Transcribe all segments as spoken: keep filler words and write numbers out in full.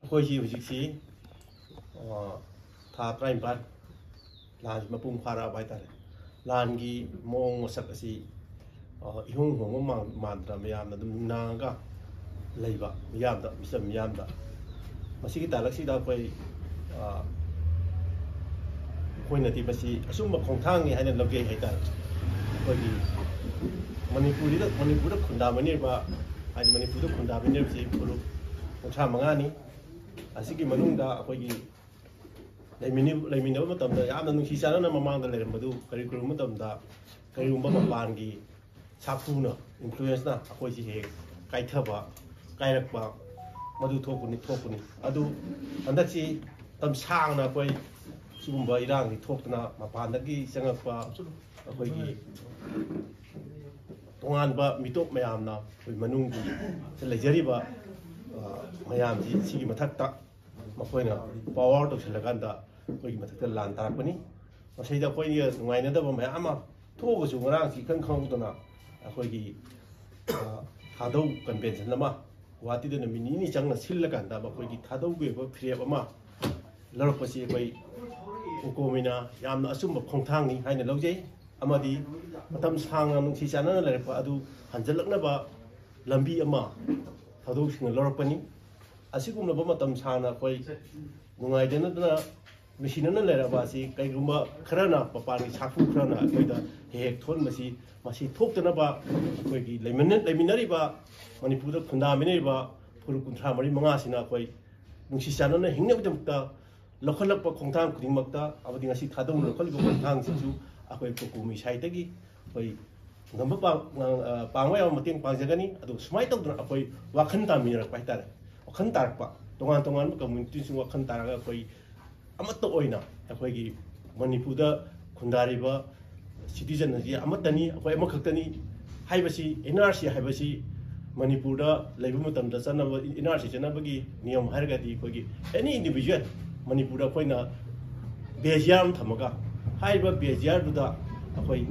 ꯑꯩꯈꯣꯏꯁꯤ ꯍꯧꯖꯤꯛꯁꯤ, ꯑ, ꯊꯥ ꯇꯔꯥꯅꯤꯄꯥꯟ ꯂꯥꯟꯁꯤ ꯃꯄꯨꯡ ꯐꯥꯔꯛꯑꯕ ꯍꯥꯏꯇꯥꯔꯦ꯫ ꯂꯥꯟꯒꯤ ꯃꯑꯣꯡ ꯃꯁꯛ ꯑꯁꯤ, ꯑ, ꯏꯍꯣꯡ ꯍꯣꯡꯕ ꯃꯥꯟ-, ꯃꯥꯟꯗꯅ ꯃꯌꯥꯝꯅ ꯑꯗꯨꯝ ꯅꯨꯡꯅꯥꯡꯉꯒ ꯂꯩꯕ ꯃꯤꯌꯥꯝꯗ, ꯃꯤꯆꯝ ꯃꯤꯌꯥꯝꯗ꯫ ꯃꯁꯤꯒꯤ ꯇꯥꯂꯛꯁꯤꯗ ꯑꯩꯈꯣꯏ, ꯑ, ꯑꯩꯈꯣꯏꯅꯗꯤ ꯃꯁꯤ ꯑꯆꯨꯝꯕ ꯈꯣꯡꯊꯥꯡꯅꯤ ꯍꯥꯏꯅ ꯂꯧꯖꯩ ꯍꯥꯏꯇꯥꯔꯦ꯫ ꯑꯩꯈꯣꯏꯒꯤ ꯃꯅꯤꯄꯨꯔꯤꯗ, ꯃꯅꯤꯄꯨꯔꯗ ꯈꯨꯟꯗꯥꯃꯤꯟꯅꯔꯤꯕ, ꯍꯥꯏꯗꯤ ꯃꯅꯤꯄꯨꯔꯗ ꯈꯨꯟꯗꯥꯃꯤꯟꯅꯔꯤꯕꯁꯤ ꯐꯨꯔꯨꯞ ꯀꯨꯟꯊ꯭ꯔꯥ ꯃꯉꯥꯅꯤ꯫ ꯑꯁꯤꯒꯤ ꯃꯅꯨꯡꯗ ꯑꯩꯈꯣꯏꯒꯤ ꯂꯩꯃꯤꯟꯅ-, ꯂꯩꯃꯤꯟꯅꯕ ꯃꯇꯝꯗ ꯌꯥꯝꯅ ꯅꯨꯡꯁꯤ ꯆꯥꯟꯅꯅ ꯃꯃꯥꯡꯗ ꯂꯩꯔꯝꯕꯗꯨ ꯀꯔꯤꯒꯨꯝꯕ ꯃꯇꯝꯗ ꯀꯔꯤꯒꯨꯝꯕ ꯃꯄꯥꯟꯒꯤ ꯁꯥꯐꯨꯅ, influenceꯅ ꯑꯩꯈꯣꯏꯁꯤ ꯍꯦꯛ ꯀꯥꯏꯊꯕ, ꯀꯥꯏꯔꯛꯄ, ꯃꯗꯨ ꯊꯣꯛꯄꯅꯤ, ꯊꯣꯛꯄꯅꯤ꯫ ꯑꯗꯨ ꯍꯟꯗꯛꯁꯤ ꯃꯇꯝ ꯁꯥꯡꯅ ꯑꯩꯈꯣꯏ ꯁꯤꯒꯨꯝꯕ ꯏꯔꯥꯡꯁꯤ ꯊꯣꯛꯇꯅ ꯃꯄꯥꯟꯗꯒꯤ ꯆꯪꯉꯛꯄ ꯑꯩꯈꯣꯏꯒꯤ ꯇꯣꯉꯥꯟꯕ ꯃꯤꯇꯣꯞ ꯃꯌꯥꯝꯅ ꯑꯩꯈꯣꯏ ꯃꯅꯨꯡꯒꯤ ꯂꯩꯖꯔꯤꯕ, ꯑ, ꯃꯌꯥꯝꯁꯤ ꯁꯤꯒꯤ ꯃꯊꯛꯇ ꯃꯈꯣꯏꯅ power ꯇꯧꯁꯤꯜꯂꯀꯥꯟꯗ ꯑꯩꯈꯣꯏꯒꯤ ꯃꯊꯛꯇ ꯂꯥꯟ ꯇꯥꯔꯛꯄꯅꯤ꯫ ꯃꯁꯤꯗ ꯑꯩꯈꯣꯏꯒ ꯅꯨꯡꯉꯥꯏꯅꯗꯕ ꯃꯌꯥꯝ ꯑꯃ ꯊꯣꯛꯑꯒꯁꯨ ꯉꯔꯥꯡꯁꯤ ꯏꯈꯪ ꯈꯪꯍꯧꯗꯅ ꯑꯩꯈꯣꯏꯒꯤ, ꯑ, ꯊꯥꯗꯧ convention ꯑꯃ ꯒꯨꯋꯥꯍꯥꯇꯤꯗ ꯅꯨꯃꯤꯠ ꯅꯤꯅꯤ ꯆꯪꯅ ꯁꯤꯜꯂꯀꯥꯟꯗ ꯃꯈꯣꯏꯒꯤ ꯊꯥꯗꯧꯒꯤ ꯑꯣꯏꯕ ꯐꯤꯔꯦꯞ ꯑꯃ ꯂꯧꯔꯛꯄꯁꯤ ꯑꯩꯈꯣꯏ ꯀꯣꯀꯣꯃꯤꯅ ꯌꯥꯝꯅ ꯑꯆꯨꯝꯕ ꯈꯣꯡꯊꯥꯡꯅꯤ ꯍꯥꯏꯅ ꯂꯧꯖꯩ꯫ ꯑꯃꯗꯤ ꯃꯇꯝ ꯁꯥꯡꯅ ꯅꯨꯡꯁꯤ ꯆꯥꯟꯅꯅ ꯂꯩꯔꯛꯄ ꯑꯗꯨ ꯍꯟꯖꯤꯜꯂꯛꯅꯕ ꯂꯝꯕꯤ ꯑꯃ ꯊꯥꯗꯧꯁꯤꯡꯅ ꯂꯧꯔꯛꯄꯅꯤ꯫ ꯑꯁꯤꯒꯨꯝꯂꯕ ꯃꯇꯝ ꯁꯥꯡꯅ ꯑꯩꯈꯣꯏ ꯅꯨꯡꯉꯥꯏꯖꯅꯗꯅ ꯅꯨꯡꯁꯤꯅꯅ ꯂꯩꯔꯕ ꯑꯁꯤ ꯀꯩꯒꯨꯝꯕ ꯈꯔꯅ, ꯃꯄꯥꯟꯒꯤ ꯁꯥꯐꯨ ꯈꯔꯅ ꯑꯩꯈꯣꯏꯗ ꯍꯦꯛ ꯍꯦꯛ ꯊꯣꯛꯍꯟꯕꯁꯤ, ꯃꯁꯤ ꯊꯣꯛꯇꯅꯕ ꯑꯩꯈꯣꯏꯒꯤ ꯂꯩꯃꯤꯟꯅ-, ꯂꯩꯃꯤꯟꯅꯔꯤꯕ, ꯃꯅꯤꯄꯨꯔꯗ ꯈꯨꯟꯗꯥꯃꯤꯟꯅꯔꯤꯕ ꯐꯨꯔꯨꯞ ꯀꯨꯟꯊ꯭ꯔꯥ ꯃꯔꯤ ꯃꯉꯥꯁꯤꯅ ꯑꯩꯈꯣꯏ ꯅꯨꯡꯁꯤ ꯆꯥꯟꯅꯅ ꯍꯤꯡꯅꯕꯒꯤꯗꯃꯛꯇ ꯂꯧꯈꯠꯂꯛꯄ ꯈꯣꯡꯊꯥꯡ ꯈꯨꯗꯤꯡꯃꯛꯇ, ꯑꯃꯗꯤ ꯉꯁꯤ ꯊꯥꯗꯧꯅ ꯂꯧꯈꯠꯂꯤꯕ ꯈꯣꯡꯊꯥꯡꯁꯤꯡꯁꯨ ꯑꯩꯈꯣꯏ ꯀꯣꯀꯣꯃꯤ ꯁꯥꯏꯠꯇꯒꯤ ꯑꯩꯈꯣꯏ ꯉꯝꯕ ꯄꯥꯡ-, ꯑ, ꯄꯥꯡꯕ ꯌꯥꯕ ꯃꯇꯦꯡ ꯄꯥꯡꯖꯒꯅꯤ꯫ ꯑꯗꯨ ꯁꯨꯃꯥꯏꯅ ꯇꯧꯗꯅ ꯑꯩꯈꯣꯏ ꯋꯥꯈꯜ ꯇꯥꯃꯤꯟꯅꯔꯛꯄ ꯍꯥꯏꯇꯥꯔꯦ, ꯋꯥꯈꯜ ꯇꯥꯔꯛꯄ, ꯇꯣꯉꯥꯟ ꯇꯣꯉꯥꯟꯕ communityꯁꯤꯡ ꯋꯥꯈꯜ ꯇꯥꯔꯒ ꯑꯩꯈꯣꯏ ꯑꯃꯠꯇ ꯑꯣꯏꯅ ꯑꯩꯈꯣꯏꯒꯤ ꯃꯅꯤꯄꯨꯔꯗ ꯈꯨꯟꯗꯥꯔꯤꯕ citizen ꯑꯁꯤ ꯑꯃꯠꯇꯅꯤ, ꯑꯩꯈꯣꯏ ꯑꯃꯈꯛꯇꯅꯤ ꯍꯥꯏꯕꯁꯤ NRC ꯍꯥꯏꯕꯁꯤ ꯃꯅꯤꯄꯨꯔꯗ ꯂꯩꯕ ꯃꯇꯝꯗ ꯆꯠꯅꯕ, NRC ꯆꯠꯅꯕꯒꯤ ꯅꯤꯌꯝ ꯍꯥꯏꯔꯒꯗꯤ ꯑꯩꯈꯣꯏꯒꯤ any individual ꯃꯅꯤꯄꯨꯔꯗ ꯑꯩꯈꯣꯏꯅ base year ꯑꯃ ꯊꯝꯃꯒ, ꯍꯥꯏꯔꯤꯕ base yearꯗꯨꯗ ꯑꯩꯈꯣꯏ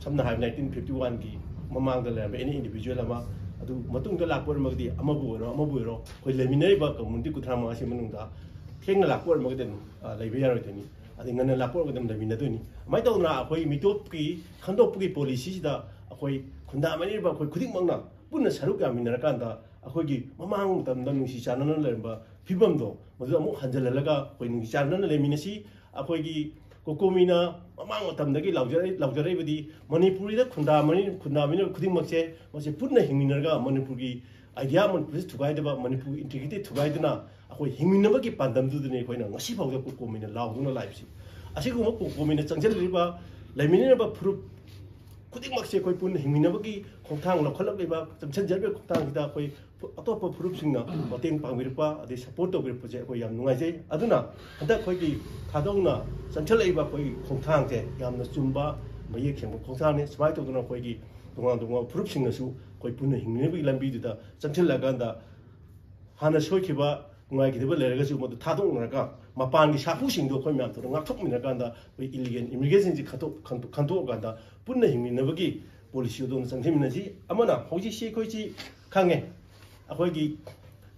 ꯁꯝꯅ ꯍꯥꯏꯔꯕꯗ nineteen fifty oneꯒꯤ ꯃꯃꯥꯡꯗ ꯂꯩꯔꯝꯕ any individual ꯑꯃ ꯑꯗꯨ ꯃꯇꯨꯡꯗ ꯂꯥꯛꯄ ꯑꯣꯏꯔꯝꯃꯒꯗꯤ ꯑꯃꯕꯨ ꯑꯣꯏꯔꯣ, ꯑꯃꯕꯨ ꯑꯣꯏꯔꯣ, ꯑꯩꯈꯣꯏ ꯂꯩꯃꯤꯟꯅꯔꯤꯕ ꯀꯝꯃꯨꯅꯤꯇꯤ ꯀꯨꯟꯊ꯭ꯔꯥ ꯃꯉꯥꯁꯤ ꯃꯅꯨꯡꯗ ꯊꯦꯡꯅ ꯂꯥꯛꯄ ꯑꯣꯏꯔꯝꯃꯒꯗꯤ ꯑꯗꯨꯝ, ꯑ, ꯂꯩꯕ ꯌꯥꯔꯣꯏꯗꯣꯏꯅꯤ꯫ ꯑꯗꯩ ꯉꯟꯅ ꯂꯥꯛꯄ ꯑꯣꯏꯔꯒꯗꯤ ꯑꯗꯨꯝ ꯂꯩꯃꯤꯟꯅꯗꯣꯏꯅꯤ꯫ ꯑꯗꯨꯃꯥꯏꯅ ꯇꯧꯗꯅ ꯑꯩꯈꯣꯏ ꯃꯤꯇꯣꯞꯀꯤ ꯈꯟꯗꯣꯛꯄꯒꯤ ꯄꯣꯂꯤꯁꯤꯁꯤꯗ ꯑꯩꯈꯣꯏ ꯈꯨꯟꯗꯥꯃꯤꯟꯅꯔꯤꯕ ꯑꯩꯈꯣꯏ ꯈꯨꯗꯤꯡꯃꯛꯅ ꯄꯨꯟꯅ ꯁꯔꯨꯛ ꯌꯥꯃꯤꯟꯅꯔꯀꯥꯟꯗ ꯑꯩꯈꯣꯏꯒꯤ ꯃꯃꯥꯡ ꯃꯇꯝꯗ ꯅꯨꯡꯁꯤ ꯆꯥꯟꯅꯅ ꯂꯩꯔꯝꯕ ꯐꯤꯕꯝꯗꯣ ꯃꯗꯨ ꯑꯃꯨꯛ ꯍꯟꯖꯤꯜꯍꯜꯂꯒ ꯑꯩꯈꯣꯏ ꯅꯨꯡꯁꯤ ꯆꯥꯟꯅꯅ ꯂꯩꯃꯤꯟꯅꯁꯤ꯫ ꯑꯩꯈꯣꯏꯒꯤ ꯀꯣꯀꯣꯃꯤꯅ ꯃꯃꯥꯡ ꯃꯇꯝꯗꯒꯤ ꯂꯥꯎꯖꯔꯛ-, ꯂꯥꯎꯖꯔꯛꯏꯕꯗꯤ ꯃꯅꯤꯄꯨꯔꯤꯗ ꯈꯨꯟꯗꯥꯃꯤꯟꯅ-, ꯈꯨꯟꯗꯥꯃꯤꯟꯅꯔꯤꯕ ꯈꯨꯗꯤꯡꯃꯛꯁꯦ ꯃꯁꯤ ꯄꯨꯟꯅ ꯍꯤꯡꯃꯤꯟꯅꯔꯒ ꯃꯅꯤꯄꯨꯔꯒꯤ ꯑꯥꯏꯗꯤꯌꯥ ꯃꯅꯤꯄꯨꯔꯁꯤ ꯊꯨꯒꯥꯏꯗꯕ, ꯃꯅꯤꯄꯨꯔꯒꯤ ꯏꯟꯇꯤꯒ꯭ꯔꯤꯇꯤ ꯊꯨꯒꯥꯏꯗꯅ ꯑꯩꯈꯣꯏ ꯍꯤꯡꯃꯤꯟꯅꯕꯒꯤ ꯄꯥꯟꯗꯝꯗꯨꯗꯅꯤ ꯑꯩꯈꯣꯏꯅ ꯉꯁꯤ ꯐꯥꯎꯗ ꯀꯣꯀꯣꯃꯤꯅ ꯂꯥꯎꯗꯨꯅ ꯂꯥꯛꯏꯕꯁꯤ꯫ ꯑꯁꯤꯒꯨꯝꯕ ꯀꯣꯀꯣꯃꯤꯅ ꯆꯪꯁꯤꯜꯂꯤꯕ, ꯂꯩꯃꯤꯟꯅꯔꯤꯕ ꯐꯨꯔꯨꯞ ꯈꯨꯗꯤꯡꯃꯛꯁꯦ ꯑꯩꯈꯣꯏ ꯄꯨꯟꯅ ꯍꯤꯡꯃꯤꯟꯅꯕꯒꯤ ꯈꯣꯡꯊꯥꯡ ꯂꯧꯈꯠꯂꯛꯂꯤꯕ, ꯆꯪꯁꯤꯟꯖꯔꯤꯕ ꯈꯣꯡꯊꯥꯡꯁꯤꯗ ꯑꯩꯈꯣꯏ ꯑꯇꯣꯞꯄ ꯐꯨꯔꯨꯞꯁꯤꯡꯅ ꯃꯇꯦꯡ ꯄꯥꯡꯕꯤꯔꯛꯄ ꯑꯗꯩ ꯁꯄꯣꯔꯠ ꯇꯧꯕꯤꯔꯛꯄꯁꯦ ꯑꯩꯈꯣꯏ ꯌꯥꯝ ꯅꯨꯡꯉꯥꯏꯖꯩ꯫ ꯑꯗꯨꯅ ꯍꯟꯗꯛ ꯑꯩꯈꯣꯏꯒꯤ ꯊꯥꯗꯧꯅ ꯆꯪꯁꯤꯜꯂꯛꯏꯕ ꯑꯩꯈꯣꯏꯒꯤ ꯈꯣꯡꯊꯥꯡꯁꯦ ꯌꯥꯝꯅ ꯆꯨꯝꯕ, ꯃꯌꯦꯛ ꯁꯦꯡꯕ ꯈꯣꯡꯊꯥꯡꯅꯤ꯫ ꯁꯨꯃꯥꯏꯅ ꯇꯧꯗꯅ ꯑꯩꯈꯣꯏꯒꯤ ꯇꯣꯉꯥꯟ ꯇꯣꯉꯥꯟꯕ ꯐꯨꯔꯨꯞꯁꯤꯡꯅꯁꯨ ꯑꯩꯈꯣꯏ ꯄꯨꯟꯅ ꯍꯤꯡꯃꯤꯟꯅꯕꯒꯤ ꯂꯝꯕꯤꯗꯨꯗ ꯆꯪꯁꯤꯜꯂꯛꯑꯀꯥꯟꯗ ꯍꯥꯟꯅ ꯁꯣꯏꯈꯤꯕ ꯅꯨꯡꯉꯥꯏꯈꯤꯗꯕ ꯂꯩꯔꯒꯁꯨ ꯃꯗꯨ ꯊꯥꯗꯣꯛꯅꯔꯒ ꯃꯄꯥꯟꯒꯤ ꯁꯥꯐꯨꯁꯤꯡꯗꯣ ꯑꯩꯈꯣꯏ ꯃꯌꯥꯝ ꯇꯧꯔꯒ ꯉꯥꯛꯊꯣꯛꯃꯤꯟꯅꯔꯀꯥꯟꯗ ꯑꯩꯈꯣꯏ ꯏꯂꯤꯒꯦꯜ ꯏꯃꯤꯒ꯭ꯔꯦꯁꯟꯁꯤ ꯈꯟꯗꯣꯛ-, ꯈꯟꯗꯣꯛ-, ꯈꯟꯗꯣꯛꯑꯀꯥꯟꯗ ꯄꯨꯟꯅ ꯍꯤꯡꯃꯤꯟꯅꯕꯒꯤ ꯄꯣꯂꯤꯁꯤ ꯑꯗꯣꯝꯗ ꯆꯪꯁꯤꯟꯃꯤꯟꯅꯁꯤ꯫ ꯑꯃꯅ ꯍꯧꯖꯤꯛꯁꯤ ꯑꯩꯈꯣꯏꯁꯤ ꯈꯪꯉꯦ, ꯑꯩꯈꯣꯏꯒꯤ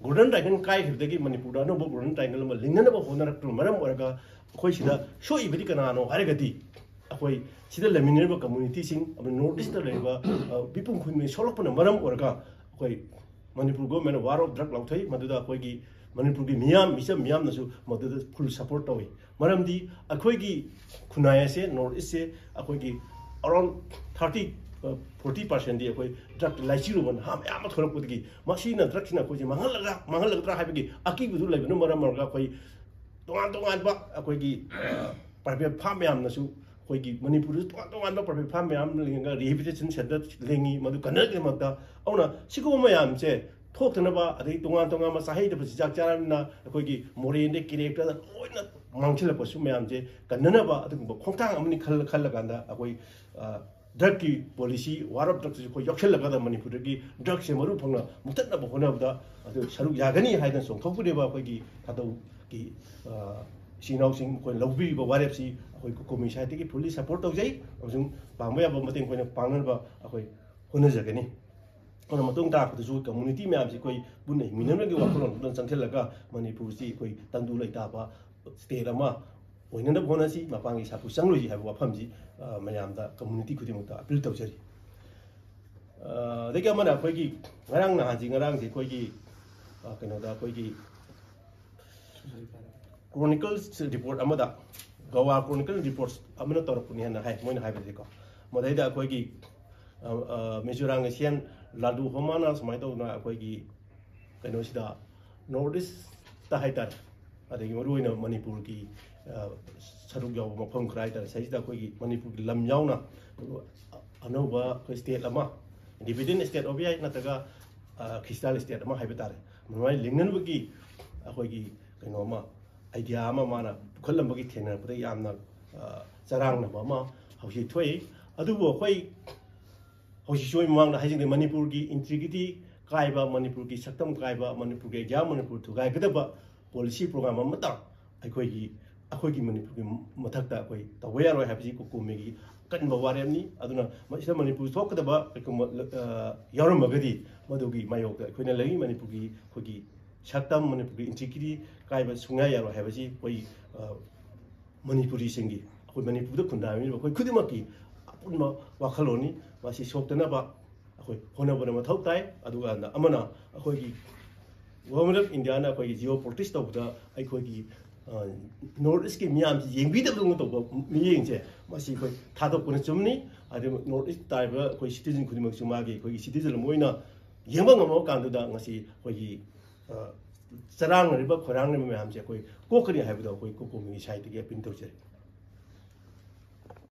ꯒꯣꯜꯗꯟ ꯇ꯭ꯔꯥꯏꯒꯟ ꯀꯥꯏꯈꯤꯕꯗꯒꯤ ꯃꯅꯤꯄꯨꯔꯗ ꯑꯅꯧꯕ ꯒꯣꯜꯗꯟ ꯇ꯭ꯔꯥꯏꯒꯟ ꯑꯃ ꯂꯤꯡꯅꯅꯕ ꯍꯣꯠꯅꯔꯛꯄꯅ ꯃꯔꯝ ꯑꯣꯏꯔꯒ ꯑꯩꯈꯣꯏ ꯁꯤꯗ ꯁꯣꯛꯏꯕꯗꯤ ꯀꯅꯥꯅꯣ ꯍꯥꯏꯔꯒꯗꯤ ꯑꯩꯈꯣꯏ ꯁꯤꯗ ꯂꯩꯃꯤꯟꯅꯔꯤꯕ ꯀꯝꯃꯨꯅꯤꯇꯤꯁꯤꯡ ꯑꯃꯗꯤ ꯅꯣꯔꯠ ꯏꯁꯇ ꯂꯩꯔꯤꯕ, ꯑ, ꯃꯤꯄꯨꯝ ꯈꯨꯗꯤꯡꯃꯛ ꯁꯣꯛꯂꯛꯄꯅ ꯃꯔꯝ ꯑꯣꯏꯔꯒ ꯑꯩꯈꯣꯏ ꯃꯅꯤꯄꯨꯔ ꯒꯣꯔꯃꯦꯟꯅ ꯋꯥꯔ ꯑꯣꯐ ꯗ꯭ꯔꯒ ꯂꯥꯎꯊꯣꯛꯏ꯫ ꯃꯗꯨꯗ ꯑꯩꯈꯣꯏꯒꯤ ꯃꯅꯤꯄꯨꯔꯒꯤ ꯃꯤꯌꯥꯝ, ꯃꯤꯆꯝ ꯃꯤꯌꯥꯝꯅꯁꯨ ꯃꯗꯨꯗ ꯐꯨꯜ ꯁꯄꯣꯔꯠ ꯇꯧꯏ꯫ ꯃꯔꯝꯗꯤ ꯑꯩꯈꯣꯏꯒꯤ ꯈꯨꯟꯅꯥꯏ ꯑꯁꯦ, ꯅꯣꯔꯠ ꯏꯁꯁꯦ ꯑꯩꯈꯣꯏꯒꯤ ꯑꯔꯥꯎꯟ ꯊꯥꯔꯇꯤ, ꯐꯣꯔꯇꯤ ꯄꯥꯔꯁꯦꯟꯗꯤ ꯑꯩꯈꯣꯏ ꯗ꯭ꯔꯒ ꯂꯥꯏꯆꯨꯔꯕ ꯅꯍꯥ ꯃꯌꯥꯝ ꯑꯃ ꯊꯣꯛꯂꯛꯄꯗꯒꯤ ꯃꯁꯤꯅ ꯗ꯭ꯔꯒꯁꯤꯅ ꯑꯩꯈꯣꯏꯁꯦ ꯃꯥꯡꯍꯜꯂꯒ, ꯃꯥꯡꯍꯜꯂꯒꯗ꯭ꯔꯥ ꯍꯥꯏꯕꯒꯤ ꯑꯀꯤꯕꯗꯨ ꯂꯩꯕꯅ ꯃꯔꯝ ꯑꯣꯏꯔꯒ ꯑꯩꯈꯣꯏ ꯇꯣꯉꯥꯟ ꯇꯣꯉꯥꯟꯕ ꯑꯩꯈꯣꯏꯒꯤ ꯄ꯭ꯔꯥꯏꯚꯦꯠ ꯐꯥꯔꯝ ꯃꯌꯥꯝꯅꯁꯨ ꯑꯩꯈꯣꯏꯒꯤ ꯃꯅꯤꯄꯨꯔꯗ ꯇꯣꯉꯥꯟ ꯇꯣꯉꯥꯟꯕ ꯄ꯭ꯔꯥꯏꯚꯦꯠ ꯐꯥꯔꯝ ꯃꯌꯥꯝ ꯂꯤꯡꯉꯒ ꯔꯤꯍꯦꯕꯤꯂꯤꯇꯦꯁꯟ ꯁꯦꯟꯇꯔ ꯂꯤꯡꯉꯤ, ꯃꯗꯨ ꯀꯟꯅꯅꯕꯒꯤꯗꯃꯛꯇ꯫ ꯑꯗꯨꯅ ꯁꯤꯒꯨꯝꯕ ꯃꯌꯥꯝꯁꯦ ꯊꯣꯛꯇꯅꯕ, ꯑꯗꯒꯤ ꯇꯣꯉꯥꯟ ꯇꯣꯉꯥꯟꯕ ꯆꯥꯍꯩꯗꯕ ꯆꯤꯟꯖꯥꯛ ꯆꯥꯔꯕꯅꯤꯅ ꯑꯩꯈꯣꯏꯒꯤ ꯃꯣꯔꯦꯜꯗ ꯀꯦꯔꯦꯛꯇꯔꯗ ꯂꯣꯏꯅ ꯃꯥꯡꯁꯤꯜꯂꯛꯄꯁꯨ ꯃꯌꯥꯝꯁꯦ ꯀꯟꯅꯅꯕ ꯑꯗꯨꯒꯨꯝꯕ ꯈꯣꯡꯊꯥꯡ ꯑꯃꯅꯤ ꯈꯜ-, ꯈꯜꯂꯀꯥꯟꯗ ꯑꯩꯈꯣꯏ, ꯑ, ꯗ꯭ꯔꯒꯀꯤ ꯄꯣꯂꯤꯁꯤ, ꯋꯥꯔ ꯑꯣꯐ ꯗ꯭ꯔꯒꯁꯤ ꯑꯩꯈꯣꯏ ꯌꯥꯎꯁꯜꯂꯒꯗ ꯃꯅꯤꯄꯨꯔꯗꯒꯤ ꯗ꯭ꯔꯒꯁꯦ ꯃꯔꯨ ꯐꯪꯅ ꯃꯨꯊꯠꯅꯕ ꯍꯣꯠꯅꯕꯗ ꯑꯗꯨ ꯁꯔꯨꯛ ꯌꯥꯒꯅꯤ ꯍꯥꯏꯗꯅ ꯆꯣꯡꯊꯣꯛꯄꯅꯦꯕ ꯑꯩꯈꯣꯏꯒꯤ ꯊꯥꯗꯧꯒꯤ, ꯑ, ꯏꯆꯤꯟ ꯏꯅꯥꯎꯁꯤꯡ ꯑꯩꯈꯣꯏꯅ ꯂꯧꯕꯤꯔꯤꯕ ꯋꯥꯔꯦꯞꯁꯤ ꯑꯩꯈꯣꯏ ꯀꯣꯃꯤ ꯁꯥꯏꯠꯇꯒꯤ ꯐꯨꯜꯂꯤ ꯁꯄꯣꯔꯠ ꯇꯧꯖꯩ ꯑꯃꯁꯨꯡ ꯄꯥꯡꯕ ꯌꯥꯕ ꯃꯇꯦꯡ ꯑꯩꯈꯣꯏꯅ ꯄꯥꯡꯅꯅꯕ ꯑꯩꯈꯣꯏ ꯍꯣꯠꯅꯖꯒꯅꯤ꯫ ꯑꯗꯨꯅ ꯃꯇꯨꯡ ꯇꯥꯔꯛꯄꯗꯁꯨ ꯀꯝꯃ꯭ꯌꯨꯅꯤꯇꯤ ꯃꯌꯥꯝꯁꯤ ꯑꯩꯈꯣꯏ ꯄꯨꯟꯅ ꯍꯤꯡꯃꯤꯟꯅꯕꯒꯤ ꯋꯥꯈꯜꯂꯣꯟ ꯄꯨꯟꯅ ꯆꯪꯁꯤꯜꯂꯒ ꯃꯅꯤꯄꯨꯔꯁꯤ ꯑꯩꯈꯣꯏ ꯇꯪꯗꯨ ꯂꯩꯇꯥꯕ ꯁ꯭ꯇꯦꯠ ꯑꯃ ꯑꯣꯏꯅꯅꯕ ꯍꯣꯠꯅꯁꯤ, ꯃꯄꯥꯟꯒꯤ ꯁꯥꯐꯨ ꯆꯪꯂꯣꯏꯁꯤ ꯍꯥꯏꯕ ꯋꯥꯐꯝꯁꯤ, ꯑ, ꯃꯌꯥꯝꯗ, ꯀꯝꯃ꯭ꯌꯨꯅꯤꯇꯤ ꯈꯨꯗꯤꯡꯃꯛꯇ ꯑꯄꯤꯜ ꯇꯧꯖꯔꯤ꯫ ꯑ, ꯑꯗꯒꯤ ꯑꯃꯅ ꯑꯩꯈꯣꯏꯒꯤ ꯉꯔꯥꯡ ꯅꯍꯥꯟꯁꯤ, ꯉꯔꯥꯡꯁꯤ ꯑꯩꯈꯣꯏꯒꯤ, ꯑ, ꯀꯩꯅꯣꯗ ꯑꯩꯈꯣꯏꯒꯤ ꯀ꯭ꯔꯣꯅꯤꯀꯜꯁ ꯔꯤꯄꯣꯔꯠ ꯑꯃꯗ, ꯒꯋꯥ ꯀ꯭ꯔꯣꯅꯤꯀꯜ ꯔꯤꯄꯣꯔꯠꯁ ꯑꯃꯅ ꯇꯧꯔꯛꯄꯅꯤ ꯍꯥꯏꯅ ꯍꯥꯏ, ꯃꯣꯏꯅ ꯍꯥꯏꯕꯗꯗꯤꯀꯣ꯫ ꯃꯗꯩꯗ ꯑꯩꯈꯣꯏꯒꯤ, ꯑ, ꯑ, ꯃꯤꯖꯣꯔꯥꯝꯒꯤ ꯁꯤ ꯑꯦꯝ ꯂꯥꯂꯨ ꯍꯣꯃꯥꯅ ꯁꯨꯃꯥꯏꯅ ꯇꯧꯗꯅ ꯑꯩꯈꯣꯏꯒꯤ ꯀꯩꯅꯣꯁꯤꯗ, ꯅꯣꯔꯠ ꯏꯁꯇ ꯍꯥꯏꯇꯥꯔꯦ, ꯑꯗꯒꯤ ꯃꯔꯨꯑꯣꯏꯅ ꯃꯅꯤꯄꯨꯔꯒꯤ, ꯑ, ꯁꯔꯨꯛ ꯌꯥꯎꯕ ꯃꯐꯝ ꯈꯔ ꯍꯥꯏꯇꯥꯔꯦ, ꯁꯤꯗꯩꯁꯤꯗ ꯑꯩꯈꯣꯏꯒꯤ ꯃꯅꯤꯄꯨꯔꯒꯤ ꯂꯝ ꯌꯥꯎꯅ ꯑꯅꯧꯕ ꯑꯩꯈꯣꯏ ꯁ꯭ꯇꯦꯠ ꯑꯃ, ꯏꯟꯗꯤꯄꯦꯟꯗꯦꯟ ꯁ꯭ꯇꯦꯠ ꯑꯣꯏꯕ ꯌꯥꯏ, ꯅꯠꯇ꯭ꯔꯒ, ꯑ, ꯈ꯭ꯔꯤꯁꯇꯥꯟ ꯁ꯭ꯇꯦꯠ ꯑꯃ ꯍꯥꯏꯕ ꯇꯥꯔꯦ, ꯑꯗꯨꯃꯥꯏꯅ ꯂꯤꯡꯅꯅꯕꯒꯤ ꯑꯩꯈꯣꯏꯒꯤ ꯀꯩꯅꯣ ꯑꯃ, ꯑꯥꯏꯗꯤꯌꯥ ꯑꯃ ꯃꯥꯅ ꯄꯨꯈꯠꯂꯝꯕꯒꯤ ꯊꯦꯡꯅꯔꯛꯄꯗ ꯌꯥꯝꯅ, ꯑ, ꯆꯔꯥꯡꯅꯕ ꯑꯃ ꯍꯧꯖꯤꯛ ꯊꯣꯛꯏ꯫ ꯑꯗꯨꯕꯨ ꯑꯩꯈꯣꯏ ꯍꯧꯖꯤꯛꯁꯨ ꯑꯩ ꯃꯃꯥꯡꯗ ꯍꯥꯏꯖꯈꯤꯕ ꯃꯅꯤꯄꯨꯔꯒꯤ ꯏꯟꯇꯤꯒ꯭ꯔꯤꯇꯤ ꯀꯥꯏꯕ, ꯃꯅꯤꯄꯨꯔꯒꯤ ꯁꯛꯇꯝ ꯀꯥꯏꯕ, ꯃꯅꯤꯄꯨꯔꯒꯤ ꯑꯥꯏꯗꯤꯌꯥ ꯃꯅꯤꯄꯨꯔ ꯊꯨꯒꯥꯏꯒꯗꯕ ꯄꯣꯂꯤꯁꯤ ꯄ꯭ꯔꯣꯒ꯭ꯔꯥꯝ ꯑꯃꯠꯇ ꯑꯩꯈꯣꯏꯒꯤ, ꯑꯩꯈꯣꯏꯒꯤ ꯃꯅꯤꯄꯨꯔꯒꯤ ꯃꯊꯛꯇ ꯑꯩꯈꯣꯏ ꯇꯧꯕ ꯌꯥꯔꯣꯏ ꯍꯥꯏꯕꯁꯤ ꯀꯣꯀꯣꯃꯤꯒꯤ ꯑꯀꯟꯕ ꯋꯥꯔꯦꯞꯅꯤ꯫ ꯑꯗꯨꯅ ꯃꯁꯤꯗ ꯃꯅꯤꯄꯨꯔ ꯊꯣꯛꯀꯗꯕ ꯀꯩꯒꯨꯝꯕ, ꯑ, ꯌꯥꯎꯔꯝꯃꯒꯗꯤ ꯃꯗꯨꯒꯤ ꯃꯥꯌꯣꯛꯇ ꯑꯩꯈꯣꯏꯅ ꯂꯩꯔꯤ꯫ ꯃꯅꯤꯄꯨꯔꯒꯤ ꯑꯩꯈꯣꯏꯒꯤ ꯁꯛꯇꯝ, ꯃꯅꯤꯄꯨꯔꯒꯤ ꯏꯟꯇꯤꯒ꯭ꯔꯤꯇꯤ ꯀꯥꯏꯕ ꯁꯨꯡꯌꯥ ꯌꯥꯔꯣꯏ ꯍꯥꯏꯕꯁꯤ ꯑꯩꯈꯣꯏ, ꯑ, ꯃꯅꯤꯄꯨꯔꯤꯁꯤꯡꯒꯤ, ꯑꯩꯈꯣꯏ ꯃꯅꯤꯄꯨꯔꯗ ꯈꯨꯟꯗꯥꯃꯤꯔꯤꯕ ꯑꯩꯈꯣꯏ ꯈꯨꯗꯤꯡꯃꯛꯀꯤ ꯑꯄꯨꯟꯕ ꯋꯥꯈꯜꯂꯣꯟꯅꯤ꯫ ꯃꯁꯤ ꯁꯣꯛꯇꯅꯕ ꯑꯩꯈꯣꯏ ꯍꯣꯠꯅꯕꯅ ꯃꯊꯧ ꯇꯥꯏ꯫ ꯑꯗꯨꯒ ꯑꯃꯅ ꯑꯩꯈꯣꯏꯒꯤ ꯒꯣꯚꯔꯟꯃꯦꯟ ꯑꯣꯐ ꯏꯟꯗꯤꯌꯥꯅ ꯑꯩꯈꯣꯏꯒꯤ ꯖꯤꯑꯣ ꯄꯣꯂꯤꯇꯤꯛꯁ ꯇꯧꯕꯗ ꯑꯩꯈꯣꯏꯒꯤ, ꯑ, ꯅꯣꯔꯠ ꯏꯁꯀꯤ ꯃꯤꯌꯥꯝꯁꯤ ꯌꯦꯡꯕꯤꯗꯕꯗꯧꯅ ꯇꯧꯕ ꯃꯤꯠꯌꯦꯡꯁꯦ, ꯃꯁꯤ ꯑꯩꯈꯣꯏ ꯊꯥꯗꯣꯛꯄꯅ ꯆꯨꯝꯅꯤ꯫ ꯑꯗꯨ ꯅꯣꯔꯠ ꯏꯁ ꯇꯥꯔꯤꯕ ꯑꯩꯈꯣꯏ ꯁꯤꯇꯤꯖꯟ ꯈꯨꯗꯤꯡꯃꯛꯁꯨ ꯃꯥꯒꯤ ꯑꯩꯈꯣꯏꯒꯤ ꯁꯤꯇꯤꯖꯟ ꯑꯃ ꯑꯣꯏꯅ ꯌꯦꯡꯕ ꯉꯝꯃꯕ ꯀꯥꯟꯗꯨꯗ ꯉꯁꯤ ꯑꯩꯈꯣꯏꯒꯤ, ꯑ, ꯆꯔꯥꯡꯅꯔꯤꯕ ꯈꯣꯏꯔꯥꯡꯅꯔꯤꯕ ꯃꯌꯥꯝꯁꯦ ꯑꯩꯈꯣꯏ ꯀꯣꯛꯀꯅꯤ ꯍꯥꯏꯕꯗꯣ ꯑꯩꯈꯣꯏ ꯀꯣꯀꯣꯃꯤꯒꯤ ꯁꯥꯏꯠꯇꯒꯤ ꯑꯄꯤꯜ ꯇꯧꯖꯔꯤ꯫